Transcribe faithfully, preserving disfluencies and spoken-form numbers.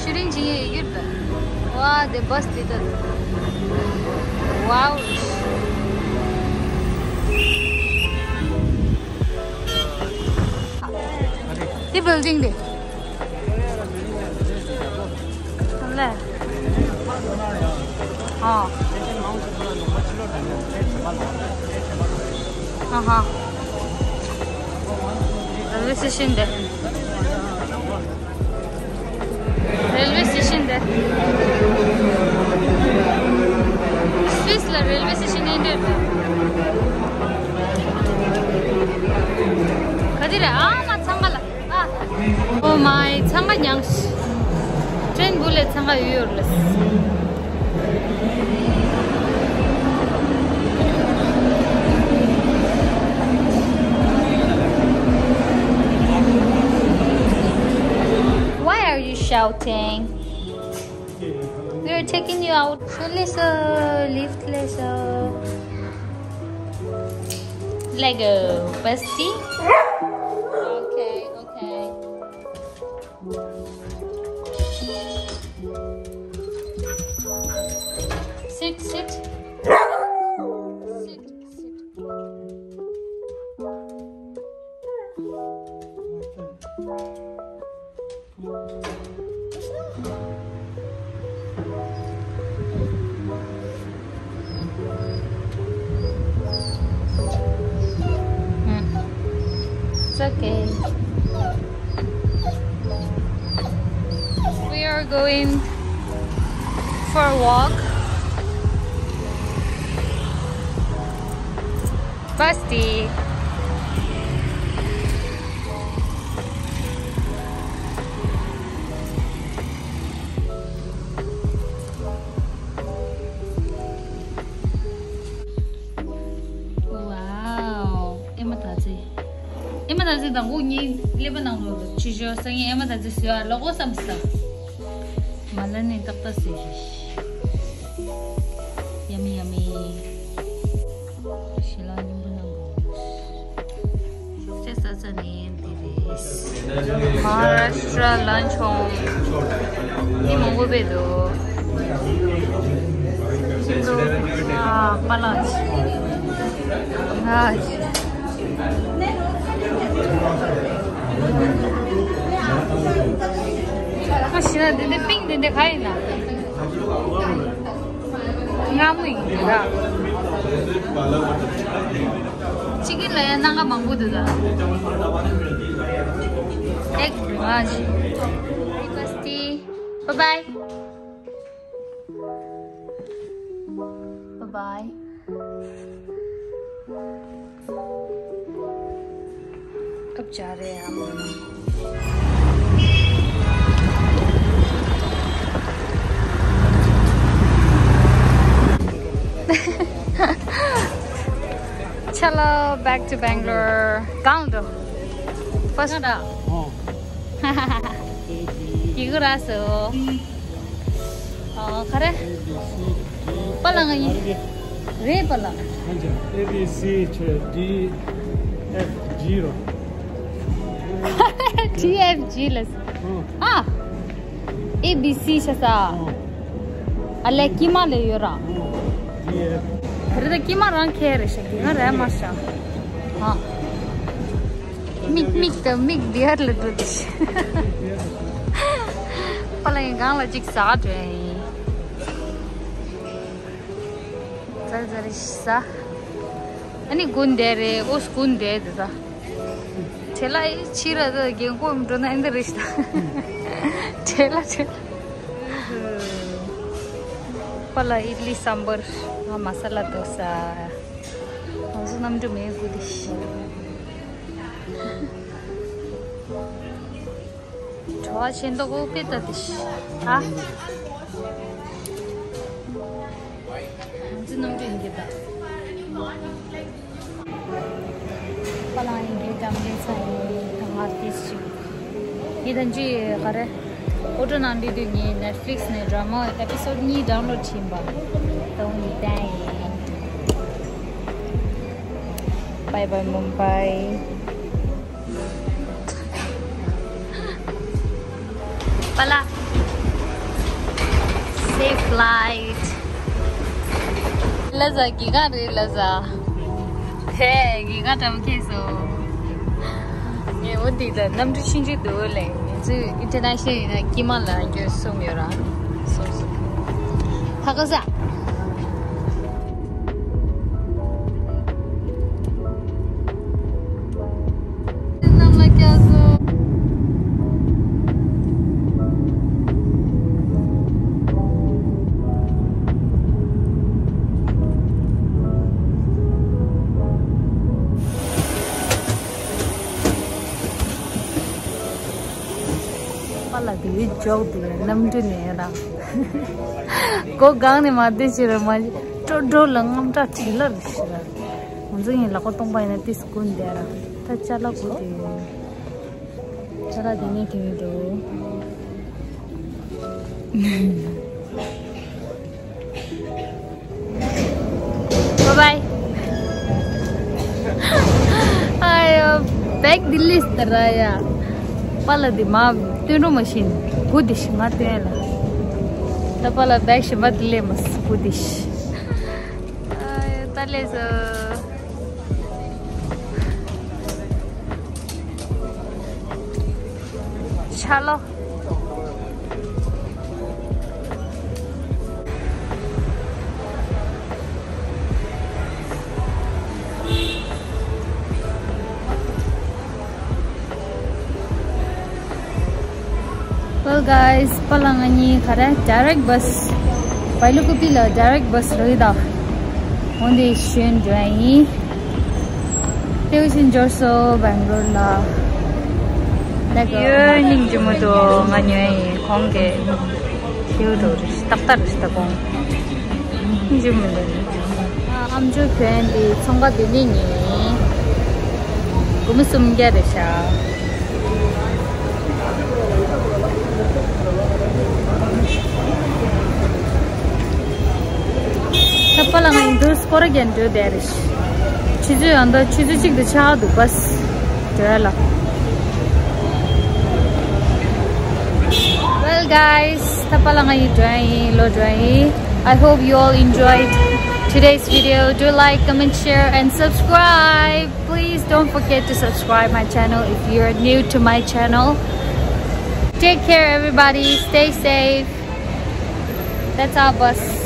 ཡུན་རིང་ཅིག་ཡིན་ཡོད་པ། ཝ་དེ་བྷ་སི་དེ་ད། ཝའོ། དེ་བིལ་ཌིང་དེ། ལེ། ཨ། ཨ་ཧ། རེལ་ཝེ་སི་ཊེ་ཤན་དེ། རེལ་ཝེ་སི་ཊེ་ཤན་དེ། སུད་སི་ལ་རེལ་ཝེ་སི་ཊེ་ཤན་ཡིན་འདྲ་རེད། ག་དེ་རེད། ཨ་མ་འཚང་ཁ་ལ། ཨ། ཨོ་མའི། འཚང་ཁ་མྱངས། ཀྲེན་བུ་ལས་འཚང་ཁ་ཡོད་ཡོད་ལ། Why are you shouting? We're taking you out. ཤོ་ལེ་སོ། ལིཕ་ལེ་སོ། Let go, bestie. Okay, okay. Sit, sit. Sit, sit. It's okay. We are going for a walk. Bestie. Wow. ཨེ་མ་ད་ཚེ། ཨེ་མ་ད་ཚེ་དང་པོ་ངའི་ཀླད་པ་ནང་ལོགས་ལ་ཆུ་ཞོ་སང་ངས་ཨེ་མ་ད་ཚེ་བཟོས་ཨ་ལོག་གོ་བསམ་སོང་། མ་ལ་ནི་ཏག་ཏག་བཟོས་ཤིག Yummy, yummy. ཤི་ལ་ཉིན་པོ་ནང་གོ། ཤོག་ཆ་ས་ས་ནས་འདི་རེད། Maharashtra lunch home. མི་མང་པོ་བས་འདུག་ཨ། པ་ལགས། ཨ། ཨ་ཤི་ན་འདི་འདི་པིང་འདི་འདི་ག་ཡིན་ན། མངར་མོ་ཡིན་འདུག་ད། ཅི་ཀིན་ལ་ཡང་སྣ་ཁ་མང་པོ་འདུག་ད། Thank you very much. Bye, bestie. Bye bye. Bye bye. अब जा रहे हैं हम दोनों। चलो, back to Bangalore. कहाँ दो? First ना। ཡི་གུ་ར་སོ། ཨ། ག་རེ། པ་ལ་ང་ཡིན། རེད་པ་ལ། A B C ཆེ། D F G རོ། D F G ལ། ཨ། A B C ཆ་ས། ཨ་ལས་ཀྱི་མ་ལས་ཡོད་ར། D F། རེད་ད་ཀྱི་མ་རང་ཁྱེར་རེད་ཤག་ང་རེད་མ་ཤག་ཨ། མིག་མིག་དང་མིག་བདེ་ཡར་ལ་འགྲོ་དེ། པ་ལ་ཡིན་གང་ལ་ཅིག་ཟ་འགྲོ་ཡིན། ཙར་ཙར་ཟ། ཨ་ནི་དགུན་བསྡད་རེད། ཨོ་དགུན་བསྡད་དེ་ད། བྲེལ་ལ་ཕྱི་ར་ད་རྒན་གོག་འགྲོ་ན་ཨེ་འདི་རེད་ད། བྲེལ་ལ་བྲེལ་ལ། པ་ལ་ཨིཌ་ལི་སམ་བར། ང་མ་ས་ལ་དོ་ས། ང་ཚོ་གནམ་གྲུ་མེད་དགུ་དེ། བྲོ་བ་ཆེན་ཏོག་པོ་དཔེ་ལྟ་དེ་ཤི། ཨ། ང་ཚོ་གནམ་གྲུ་ཡིན་གྱི་ད། པ་ལ་ཡིན་གྱི་འགྲམ་ལས་ཚ་ཡིན་ད་ང་ཏིས་ཤི། ངས་ད་ཅི་ག་རེ། ཨོ་ཊོ་ནང་འདི་དུས་ངས་Netflix ནས་ཌ་ར་མ་ཨེ་པི་སོཌ་གཉིས་ཌའུན་ལོཌ་བྱིན་པ། ད་འོ་ནི་ལྟ་ཡིན། Bye bye Mumbai. པ་ལ། Safe flight. ལ་ཟ་གི་ག་རེད་ལ་ཟ། ཧེ་གི་ག་འགྲམ་ཁེ་སོ། ངས་འོ་འདི་ལ་གནམ་གྲུ་ཆུང་ཆུང་འདུག་ལས། ང་ཚོས་ཨིན་ཊར་ནེ་ཤ་ནལ་ཡིན་ན་དཀྱིལ་མ་ལ་འགྱོད་གསུམ་ཡོད་ར། སོ་སོ། ཧ་གོ་ས། གནམ་ལ་བཀྱག་སོང་། པ་ལགས་དེ་འཇོག་འདུག་གནམ་གྲུ་ནས་རང་། སྒོ་སྒང་ནས་མ་བསྡད་ཕྱིར་མ། ཀྲོ་ཀྲོ་ལ་རྔམ་དྲག་བྲིས་ལ་རུ་ཤི་ར། ང་ཚོ་ཡིན་ལག་པ་སྟོང་པ་ཡིན་ན་ཏིས་ཀུན་བསྡད་ར། ད་ཅ་ལག་གོ་དེ། ཅ་ལག་དེ་ནས་དེ་ནས་འདུག Bye bye. ཨ་ཡོ། བེག་འདི་ལིས་ཏ་ར་ཡ། པ་ལགས་འདི་མ་སྟོན་རོགས་མ་བྱིན། གུ་འདི་ཤི་མ་སྟོན་ལ། ད་པ་ལགས་བེག་ཤི་མ་འདི་ལས་མ་གུ་འདི་ཤི། ཨ་ཡོ། ད་ལས་སོ། ཤ་ལོ། Well guys, པ་ལགས་ང་གཉིས་ག་རེ་direct bus, བྷའི་ལུ་ཀུ་པི་ལ་direct bus རག་གི་འདུག་འོ་འདི་ཞོན་འགྲོ་ཡིན། ལྟེའུ་ཆེན་འབྱོར་སོང་སྦེང་ལོར་ལ། ད་ག་ཡོད་སྙིང་རྗེ་མོ་འདུག་ང་ཉོས་ཡིན་གོང་གི། ལྟེའུ་འདྲ་རེད་ཏག་ཏག་རེད་ད་གོང་། སྙིང་རྗེ་མོ་འདུག་ཨ་མཆོག་གྱོན་འདི་ཚོང་ཁང་འདི་ནས་ཉོས་ཡིན། སྒོར་མོ་སུམ་བརྒྱ་རེད་ཤག་ད་པ་ལགས་ང་ཡིན་དུས་སྐོར་ར་རྒྱག་འགྲོ་བསྡད་རེད། ཆུ་ཚོད་ཡང་ད་ཆུ་ཚོད་གཅིག་ཏུ་ཆགས་འདུག་བྷས་འགྲོ་ཡ་ལ། Well guys, ད་པ་ལགས་ང་ཡིན་འགྲོ་ཡ་ཡིན། ལོ་འགྲོ་ཡ་ཡིན། I hope you all enjoyed today's video. Do like, comment, share and subscribe. Please don't forget to subscribe my channel if you are new to my channel. Take care everybody. Stay safe. That's our bus.